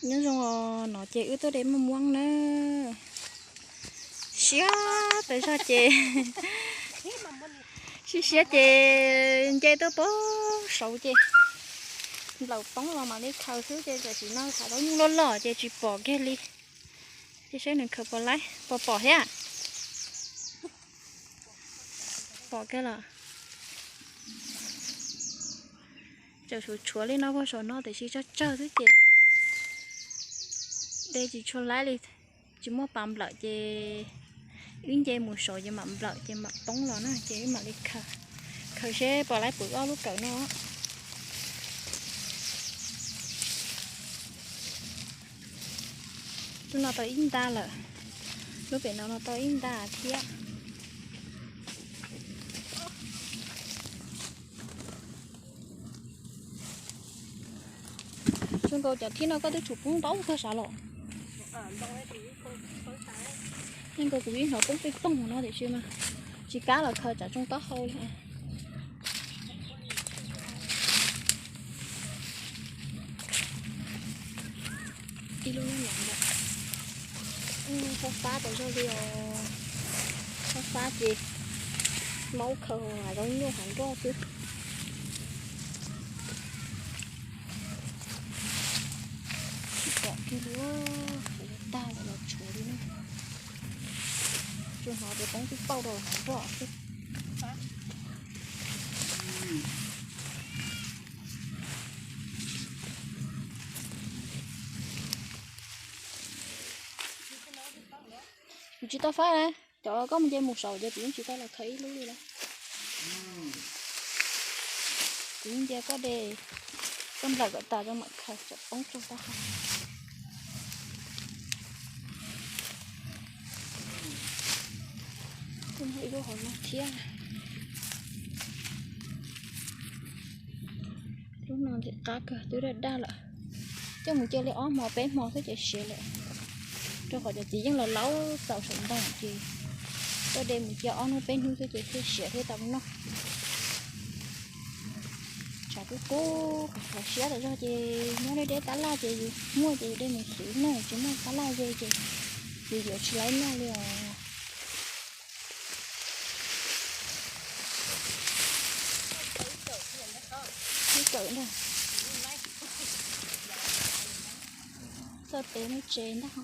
Nyob zoo os, no ces wb tuaj de muaj muab na. Siab tas zog ces, siab siab ces nce tuaj pem saud ces nplaum poob los mam li khaws xwb ces tam sim no hav zoov nyuj loj loj ces tsis pom kiag li. Ces saib nws khaws puas laib, puas pom thiab? Pom kiag los. Tseem tshuav tshuav li no puag saum no tiam sis tsawg tsawg xwb ces de tsis tshua laib li. Tsis muaj pas nplawm ces wb nce mus saud ces mam nplawm ces mam poob los na ces wb mam li khaws, khaws seb puas laib pem ob lub kawm no. Lub no tau ib nta lawm, lub pem no no tau ib nta thiab. Zoo nkaus cov thib no koj twb tsum poob ntau kawg sav los. Zoo nkaus kuv yeej hnov poob pej poog no tiam sis mas tsis kam los khaws tsam tsoo taub hau li. Ib lub nyob no lawm. Fab fab tas zog li os. Fab fab ces maub khaws hav zoov nyuj hav nroj xwb. Tsis pom kiag li, kuv tag lawm los tshuav li na. Tsuas hnov tias poob twb pauj rau hav nroj xwb. Kuv tsis tau fab, cov koj mus nce mus saud ces kuv yeej tsis tau los khaws ib lub li lawm. Kuv yeej ntsia koj de, koj nplawm kom tas rau mam khaws tsam poob rau taub hau. Kuj muaj ib lub hauv no thiab. Lub no ntxim qab kawg twb daj daj lawm. Coj mus cia li ob hmo peb hmo xwb ces siav lawm. Rau qhov cov txiv yeej los laub txaus saum ntoo ces koj de mus cia ob hnub peb hnub xwb ces thiaj siav thiaj tau noj. Tshav kub kub qhov siab tas zog ces nyob deb deb tab laj ces yus muaj ces yus de mus xwb na, tsis muaj tab laj ze ces yus yuav tsis laib noj li os. Ib kawm ntag. Txoj pem lub tsev ntag.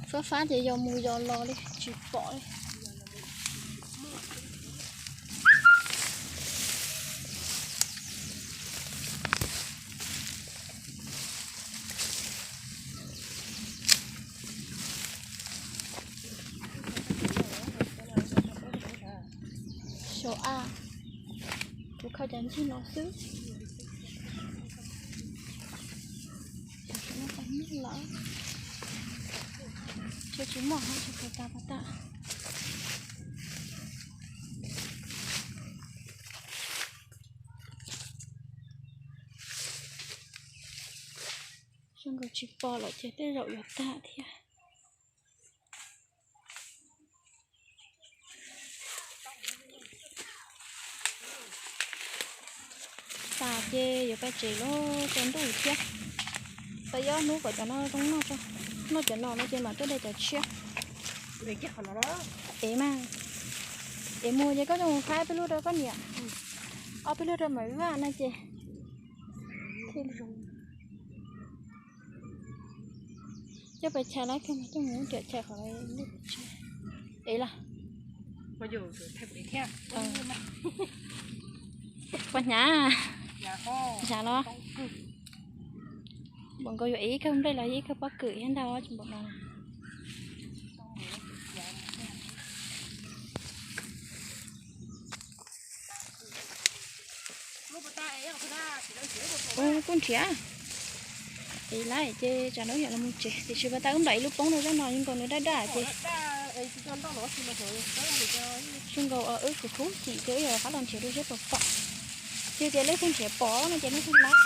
Fab fab ces yog mus yog los li tsis pom li. Xyov a, kuv khaws cov ncig no xwb. Tam sim no tsis muaj lawm. Tsis, tsis muaj, tsis khaws tas pas tag. Zoo nkaus tsis pom lawm ces tej zaum yuav tag thiab. Tas ces yuav pais tsev los tsaus ntuj thiab. Tau ob hnub kom cov no zoo noj tso. Noj cov no no ces mam tuaj de cov tshiab. Ev mas, ev mus ces koj coj mus faib peb lub rau koj niam, ob peb lub rau Maiv Vaj no ces thiaj zoo. Coj pais chais lawm kawg mas coj mus ua riam chais qhov lub tsev. Ev los. Poj hnyav. Hnyav los. Npaum nkaus yuav ev ib kawg nplej los ib kawg pob kws thiab ntag tsis npaum no. Kuj nrhiav. Ev lawm ces tsam no yog los mus tsev tiam sis pas tas wb nplawm ib lub poob rau zaj no zoo nkaus nws daj daj ces zoo nkaus wb khwv khub cim ces wb yuav rov qab los nrhiav dua seb puas pom. Yog tias leej twg nrhiav pom no ces leej twg laib,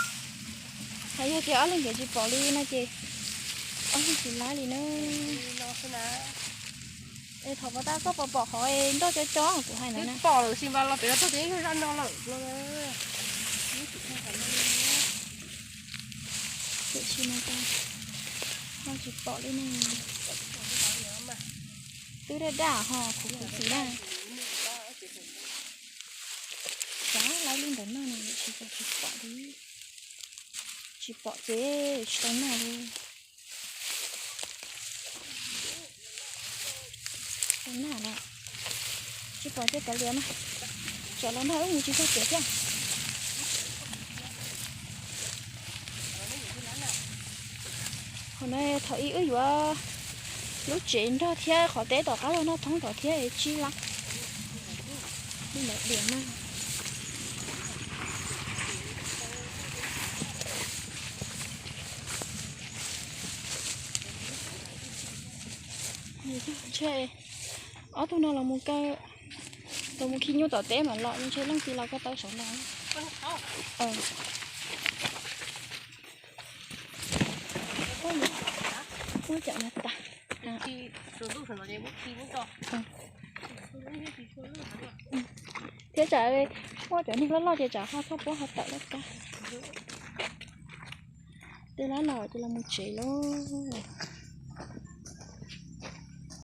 hos yog tias ob leeg nrhiav tsis pom li no ces ob leeg tsis laib li na. Es thaum pom tas koj pom pom qhov ntoj cov cov kuv hais ntawd na. Pom lawm sis mas los pem no txog ces yeej yog zaj no lawm. Tiam sis mas ho tsis pom li ne. Twb daj daj ho khuv khuv xim na. Xav laib lub ntawm no na, tsis pom li. Tsis pom ces tsis tau noj li. Tau noj lawm. Tsis pom ces kav liam mas, tsam los nag wb mus tsis txog tiam thiab. Qhov no thaum ub wb yuav lub tsev nrog thiab qhov teb tom qab los noj thoob tom thiab es tsib lab. Li ntawd diam na. Ntshe ob tug no los mus kaw, los mus khi nyuj tom teb mam los, ntshe leej twg los kaw taw saum no. Muab cov no tas. Thiab tsam muaj cov niag loj loj ces tsam ho txhob puab ho tawm laj kab. Tej lab no ces los mus tsev lauj.